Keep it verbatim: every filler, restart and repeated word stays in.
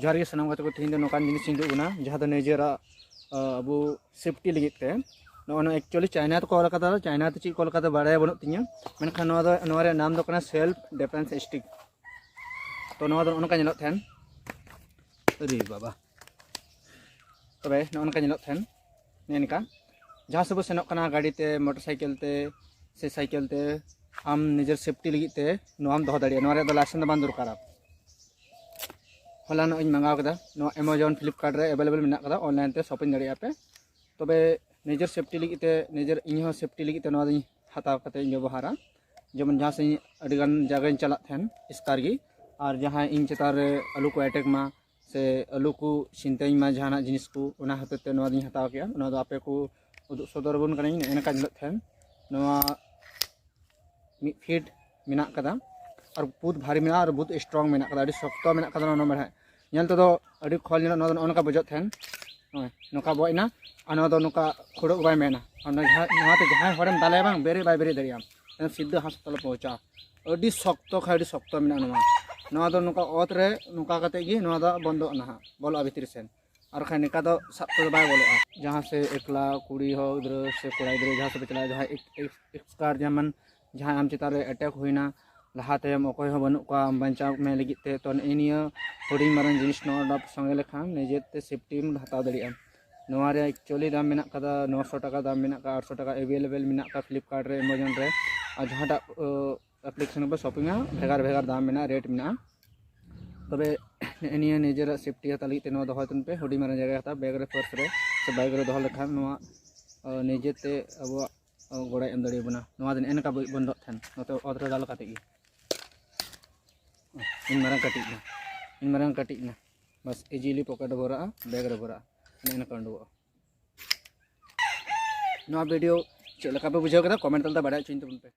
ᱡᱚᱦᱟᱨ ᱜᱮ ᱥᱟᱱᱟᱢ ᱜᱟᱛᱮ ᱠᱚ, ᱛᱮᱦᱮᱧ ᱫᱚ ᱱᱚᱝᱠᱟᱱ ᱡᱤᱱᱤᱥ ᱤᱧ ᱩᱫᱩᱜ ᱟᱵᱚᱱᱟ, ᱡᱟᱦᱟᱸ ᱫᱚ ᱱᱤᱡᱮᱨᱟᱜ, ᱟ, ᱟᱵᱚ ᱥᱮᱯᱴᱤ ᱞᱟᱹᱜᱤᱫ ᱛᱮ᱾ ᱱᱚᱜᱼᱚ ᱱᱚᱣᱟ actually ᱪᱟᱭᱱᱟ ᱛᱮᱠᱚ ᱚᱞ ᱟᱠᱟᱫᱟ, ᱪᱟᱭᱱᱟ ᱛᱮ ᱪᱮᱫ ᱠᱚ ᱚᱞ ᱟᱠᱟᱫᱟ ᱵᱟᱲᱟᱭ ᱵᱟᱹᱱᱩᱜ ᱛᱤᱧᱟᱹ, ᱢᱮᱱᱠᱷᱟᱱ ᱱᱚᱣᱟ ᱫᱚ, ᱱᱚᱣᱟ ᱨᱮᱭᱟᱜ ᱱᱟᱢ ᱫᱚ ᱠᱟᱱᱟ self defense stick᱾ ᱛᱚ ᱱᱚᱣᱟ ᱫᱚ ᱱᱚᱜᱼᱚ ᱱᱚᱝᱠᱟ ᱧᱮᱞᱚᱜ ᱛᱟᱦᱮᱱ᱾ ᱟᱨᱮ ᱵᱟᱵᱟ, ᱛᱚᱵᱮ ᱱᱚᱜᱼᱚ ᱱᱚᱝᱠᱟ ᱧᱮᱞᱚᱜ ᱛᱟᱦᱮᱱ, ᱱᱮᱜᱼᱮ ᱱᱤᱝᱠᱟ᱾ ᱡᱟᱦᱟᱸ ᱥᱮᱫ ᱵᱚ ᱥᱮᱱᱚᱜ ᱠᱟᱱᱟ, ᱜᱟᱹᱰᱤ ᱛᱮ, ᱢᱚᱴᱚᱨ ᱥᱟᱭᱠᱮᱞ ᱛᱮ, ᱥᱮ ᱥᱟᱭᱠᱮᱞ ᱛᱮ, ᱟᱢ ᱱᱤᱡᱮᱨ ᱥᱮᱯᱴᱤ ᱞᱟᱹᱜᱤᱫ ᱛᱮ ᱱᱚᱣᱟᱢ ᱫᱚᱦᱚ ᱫᱟᱲᱮᱭᱟᱜᱼᱟ᱾ ᱱᱚᱣᱟ ᱨᱮᱭᱟᱜ ᱫᱚ ᱞᱟᱭᱥᱮᱱᱥ ᱫᱚ ᱵᱟᱝ ᱫᱚᱨᱠᱟᱨᱟ᱾ ᱦᱚᱞᱟᱱᱚᱜ ᱤᱧ ᱢᱟᱸᱜᱟᱣ ᱠᱮᱫᱟ, ᱱᱚᱣᱟ Amazon, Flipkart ᱨᱮ available ᱢᱮᱱᱟᱜ ᱠᱟᱫᱟ, online ᱛᱮ shopping ᱫᱟᱲᱮᱭᱟᱜᱼᱟ ᱯᱮ᱾ ᱛᱚᱵᱮ ᱱᱤᱡᱮᱨ ᱥᱮᱯᱴᱤ ᱞᱟᱹᱜᱤᱫ ᱛᱮ, ᱱᱤᱡᱮᱨ, ᱤᱧ ᱦᱚᱸ ᱥᱮᱯᱴᱤ ᱞᱟᱹᱜᱤᱫ ᱛᱮ ᱱᱚᱣᱟ ᱫᱚᱧ ᱦᱟᱛᱟᱣ ᱠᱟᱛᱮ ᱤᱧ ᱵᱮᱵᱚᱦᱟᱨᱟ᱾ ᱡᱮᱢᱚᱱ ᱡᱟᱦᱟᱸ ᱥᱮᱫ ᱤᱧ ᱟᱹᱰᱤᱜᱟᱱ ᱡᱟᱭᱜᱟᱧ ᱪᱟᱞᱟᱜ ᱛᱟᱦᱮᱱ ᱮᱥᱠᱟᱨ ᱜᱮ, ᱟᱨ ᱡᱟᱦᱟᱸᱭ ᱤᱧ ᱪᱮᱛᱟᱱ ᱨᱮ ᱟᱞᱚ ᱠᱚ ᱮᱴᱮᱠ ᱢᱟ, ᱥᱮ ᱟᱞᱚ ᱠᱚ ᱪᱤᱱᱛᱟᱹᱧ ᱢᱟ ᱡᱟᱦᱟᱱᱟᱜ ᱡᱤᱱᱤᱥ ᱠᱚ, ᱚᱱᱟ ᱦᱚᱛᱮᱡ ᱛᱮ ᱱᱚᱣᱟ ᱫᱚᱧ ᱦᱟᱛᱟᱣ ᱠᱮᱜᱼᱟ᱾ ᱱᱚᱣᱟ ᱫᱚ ᱟᱯᱮ ᱠᱚ ᱩᱫᱩᱜ ᱥᱚᱫᱚᱨ ᱟᱵᱚᱱ ᱠᱟᱹᱱᱟᱹᱧ᱾ ᱱᱚᱜᱼᱚ ᱱᱚᱝᱠᱟ ᱧᱮᱞᱚᱜ ᱛᱟᱦᱮᱱ, ᱱᱚᱣᱟ ᱢᱤᱫ ᱯᱷᱤᱴ ᱢᱮᱱᱟᱜ ᱠᱟᱫᱟ, ᱟᱨ ᱵᱚᱦᱩᱛ ᱵᱷᱟᱨᱤ ᱢᱮᱱᱟᱜᱼᱟ, ᱟᱨ ᱵᱚᱦᱩᱛ ᱥᱴᱨᱚᱝ ᱢᱮᱱᱟᱜ ᱠᱟᱫᱟ, ᱟᱹᱰᱤ ᱥᱚᱠᱛᱚ ᱢᱮᱱᱟᱜ ᱠᱟᱫᱟ ᱱᱚᱣᱟ ᱢᱮᱬᱦᱮᱫ᱾ ᱧᱮᱞ ᱛᱮᱫᱚ ᱟᱹᱰᱤ ᱠᱷᱚᱞ ᱧᱮᱞᱚᱜ, ᱱᱚᱣᱟ ᱫᱚ ᱱᱚᱜᱼᱚ ᱱᱚᱝᱠᱟ ᱵᱚᱡᱚᱜ ᱛᱟᱦᱮᱱ, ᱱᱚᱜᱼᱚᱭ ᱱᱚᱝᱠᱟ ᱵᱚᱡ ᱮᱱᱟ, ᱟᱨ ᱱᱚᱣᱟ ᱫᱚ ᱱᱚᱝᱠᱟ ᱠᱷᱩᱲᱟᱹᱜ ᱵᱟᱭ ᱢᱮᱱᱟ, ᱟᱨ ᱱᱚᱣᱟ ᱡᱟᱦᱟᱸ, ᱱᱚᱣᱟᱛᱮ ᱡᱟᱦᱟᱸᱭ ᱦᱚᱲᱮᱢ ᱫᱟᱞᱮᱭᱟ ᱵᱟᱝ, ᱵᱮᱨᱮᱫ ᱵᱟᱭ ᱵᱮᱨᱮᱫ ᱫᱟᱲᱮᱭᱟᱜᱼᱟ, ᱮᱠᱫᱚᱢ ᱥᱤᱫᱷᱟᱹ ᱦᱟᱥᱯᱟᱛᱟᱞᱮ ᱯᱳᱸᱣᱪᱷᱟ᱾ ᱟᱹᱰᱤ ᱥᱚᱠᱛᱚ ᱠᱷᱟᱡ ᱟᱹᱰᱤ ᱥᱚᱠᱛᱚ ᱢᱮᱱᱟᱜᱼᱟ ᱱᱚᱣᱟ᱾ ᱱᱚᱣᱟ ᱫᱚ ᱱᱚᱝᱠᱟ ᱚᱛ ᱨᱮ ᱱᱚᱝᱠᱟ ᱠᱟᱛᱮ ᱜᱮ ᱱᱚᱣᱟ ᱫᱚ ᱵᱚᱱᱫᱚᱜᱼᱟ ᱱᱟᱦᱟᱜ, ᱵᱚᱞᱚᱜᱼᱟ ᱵᱷᱤᱛᱨᱤ ᱥᱮᱱ, ᱟᱨ ᱠᱷᱟᱡ ᱱᱚᱝᱠᱟ ᱫᱚ ᱥᱟᱵ ᱛᱮᱫᱚ ᱵᱟᱭ ᱵᱚᱞᱚᱜᱼᱟ᱾ ᱡᱟᱦᱟᱸ ᱥᱮ ᱮᱠᱞᱟ ᱠᱩᱲᱤ ᱦᱳᱠ, ᱜᱤᱫᱽᱨᱟᱹ ᱥᱮ ᱠᱚᱲᱟ ᱜᱤᱫᱽᱨᱟᱹ ᱡᱟᱦᱟᱸ ᱥᱮᱫ ᱯᱮ ᱪᱟᱞᱟᱜᱼᱟ, ᱡᱟᱦᱟᱸᱭ ᱮᱠ-, ᱮᱠ-, ᱮᱠᱥᱠᱟᱨ ᱡᱮᱢᱚᱱ ᱡᱟᱦᱟᱸᱭ ᱟᱢ ᱪᱮᱛᱟᱱ ᱨᱮ ᱮᱴᱮᱠ ᱦᱩᱭᱱᱟ, ᱞᱟᱦᱟ ᱛᱟᱭᱚᱢ ᱚᱠᱚᱭ ᱦᱚᱸ ᱵᱟᱹᱱᱩᱜ ᱠᱚᱣᱟ ᱟᱢ ᱵᱟᱧᱪᱟᱣ ᱢᱮ ᱞᱟᱹᱜᱤᱫ ᱛᱮ, ᱛᱚ ᱱᱮᱜᱼᱮ ᱱᱤᱭᱟᱹ ᱦᱩᱰᱤᱧ ᱢᱟᱨᱟᱝ ᱡᱤᱱᱤᱥ ᱱᱚᱣᱟ ᱫᱚ ᱥᱚᱸᱜᱮ ᱞᱮᱠᱷᱟᱱ ᱱᱤᱡᱮᱛᱮ ᱥᱮᱯᱴᱤᱢ ᱦᱟᱛᱟᱣ ᱫᱟᱲᱮᱭᱟᱜᱼᱟ᱾ ᱱᱚᱣᱟ ᱨᱮᱭᱟᱜ actually ᱫᱟᱢ ᱢᱮᱱᱟᱜ ᱠᱟᱫᱟ ᱱᱚᱥᱚ ᱴᱟᱠᱟ, ᱫᱟᱢ ᱢᱮᱱᱟᱜ ᱠᱟᱫᱟ ᱟᱴᱥᱚ ᱴᱟᱠᱟ, available ᱢᱮᱱᱟᱜ ᱠᱟᱫᱟ Flipkart ᱨᱮ, Amazon ᱨᱮ, ᱟᱨ ᱡᱟᱦᱟᱸᱴᱟᱜ, ᱚ, application ᱨᱮᱯᱮ shopping ᱟ, ᱵᱷᱮᱜᱟᱨ ᱵᱷᱮᱜᱟᱨ ᱫᱟᱢ ᱢᱮᱱᱟᱜᱼᱟ, rate ᱢᱮᱱᱟᱜᱼᱟ᱾ ᱛᱚᱵᱮ ᱱᱮᱜᱼᱮ ᱱᱤᱭᱟᱹ ᱱᱤᱡᱮᱨᱟᱜ ᱥᱮᱯᱴᱤ ᱦᱟᱛᱟᱣ ᱞᱟᱹᱜᱤᱫ ᱛᱮ ᱱᱚᱣᱟ ᱫᱚᱦᱚᱭ ᱛᱟᱵᱚᱱ ᱯᱮ, ᱦᱩᱰᱤᱧ ᱢᱟᱨᱟᱝ ᱡᱟᱭᱜᱟ ᱦᱟᱛᱟᱣ, ᱵᱮᱜᱽ ᱨᱮ, ᱯᱟᱨᱥ ᱨᱮ ᱥᱮ ᱵᱟᱭᱤᱠ ᱨᱮ ᱫᱚᱦᱚ ᱞᱮᱠᱷᱟᱱ ᱱᱚᱣᱟ, ᱚ, ᱱᱤᱡᱮᱛᱮ ᱟᱵᱚᱣᱟᱜ, ᱚ, ᱜᱚᱲᱚᱭ ᱮᱢ ᱫᱟᱲᱮᱭᱟᱵᱚᱱᱟ᱾ ᱱᱚᱣᱟ ᱫᱚ ᱱᱮᱜᱼᱮ ᱱᱚᱝᱠᱟ ᱵᱚᱱᱫᱚᱜ ᱛᱟᱦᱮᱱ, ᱱᱚᱛᱮ ᱚᱛ ᱨᱮ ᱫᱟᱞ ᱠᱟᱛᱮ ᱜᱮ᱾ ᱤᱧ ᱢᱟᱨᱟᱝ ᱠᱟᱹᱴᱤᱡ ᱮᱱᱟ, ᱤᱧ ᱢᱟᱨᱟᱝ ᱠᱟᱹᱴᱤᱡ ᱮᱱᱟ᱾ ᱵᱟᱥ, easily ᱯᱚᱠᱮᱴ ᱨᱮ ᱵᱷᱚᱨᱟᱜᱼᱟ, ᱵᱮᱜᱽ ᱨᱮ ᱵᱷᱚᱨᱟᱜᱼᱟ, ᱱᱮᱜᱼᱮ ᱱᱚᱝᱠᱟ ᱩᱰᱩᱠᱚᱜᱼᱟ᱾ ᱱᱚᱣᱟ ᱵᱷᱤᱰᱤᱭᱳ ᱪᱮᱫ ᱞᱮᱠᱟ ᱯᱮ ᱵᱩᱡᱷᱟᱹᱣ ᱠᱮᱫᱟ, ᱠᱚᱢᱮᱱᱴ ᱛᱟᱞᱟᱛᱮ ᱵᱟᱲᱟᱭ ᱦᱚᱪᱚᱧ ᱛᱟᱵᱚᱱ ᱯᱮ᱾